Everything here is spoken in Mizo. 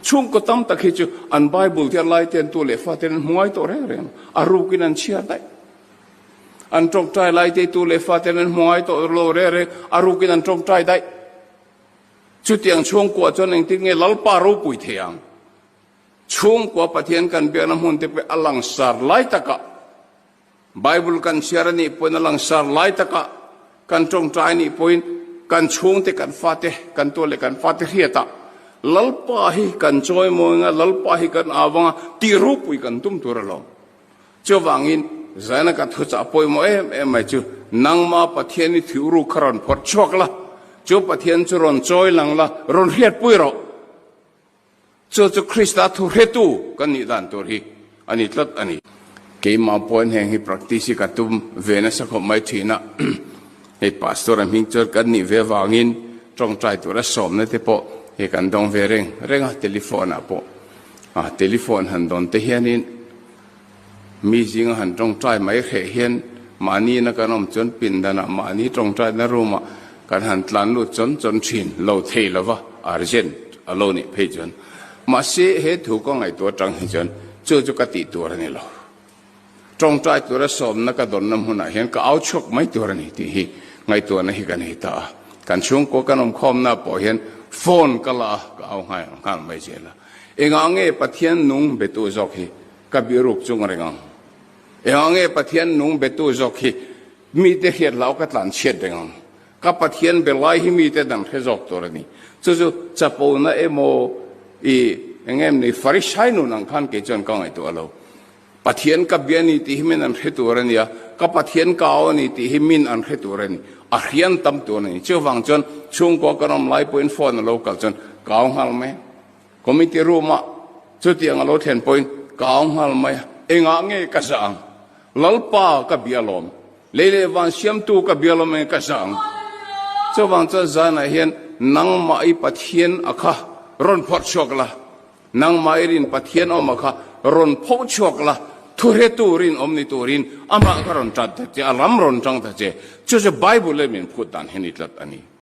Chhungkaw tam tak hi chu an Bible chhiar lai te an tu leh faten an hmu ngai tawh reng reng, a rukin an chhiar daih. An tawngtai lai te tu leh faten an hmu ngai tawh lo reng reng, a rukin an tawngtai daih. Chutiang chhungkua chuan engtin nge Lalpa ropui thei ang? Chhungkua Pathian kan biakna hmun te pawh a langsar lai takah Bible kan chhiar a nih pawhin a langsar lai takah kan tawngtai a nih pawhin kan chhungte kan fate kan tuah leh kan fate hriatah Lalpa hi kan chawimawi anga Lalpa hi kan au anga tih ropui kan tum tur alawm. Chuvangin zaina ka thuchah pawimawh em em mai chu nangma Pathian i thiu ruk kha rawn phawrh chhuak la, chu Pathian chu rawn chawi lang la, rawn hriatpui rawh. Chu chu Krista thu hretu kan nih dan tur hi a ni tlat a ni. Keimah pawhin heng hi practice hi ka tum ve nasa khawp mai thin a, hei pastor a hming chuan kan nih ve avangin tawngtai tura sawmna te pawh hei kan dawng ve reng reng a, telephone ah pawh a telephone han dawn te hianin mi zinga han tawngtai mai hreh hian mahni na kan awm chuan pindanah mahni tawngtaina room ah kan han tlan lut chawn chawn thin lo thei lova urgent a lo nih phei chuan mahse he thu ka ngaihtuah atang hi chuan chu chu ka tih tur a ni lo. Tawngtai tura sawmna ka dawnna hmunah hian ka au chhuak mai tur a ni tih hi ngaihtuahna hi ka nei ta a. Kan chhungkua kan awmkhawmna pawh hian phone ka la a, ka au nghal nghal mai zel a. Engah nge Pathian nung betu zawk hi ka bihruk chung reng ang? Engah nge Pathian nung betu zawk hi mite hriat hlau ka tlan chhiat reng ang? Ka Pathian be lai hi mite dang hre zawk tur a ni. Chu chu chapona emaw i eng em ni Farisai nun ang khan kei chuan ka ngaihtuah lo. Pathian ka bia ni tih hi min an hre tur a nia, ka Pathian ka au a ni tih hi min an hre tur a ni. A hrian tam tur a ni. Chuvang chuan chhungkua kan awm lai pawhin phone a lo kal chuan ka au nghal mai a. Committee room ah chutiang a lo thlen pawhin ka au nghal mai a. Engah nge ka zah ang? Lalpa ka bia lawm. Lei leh van siamtu ka bia lawm eng ka zah ang. Chuvang chuan zanah hian nangmah i Pathian a kha rawn phawrh chhuak la. Nangmah i rin Pathian awm a kha rawn phoh chhuak la, thuhretu rinawm ni turin amah kha rawn tat ta che, a lam rawn tang ta che. Chu chu Bible-a min phut dan hi ni tlat a ni.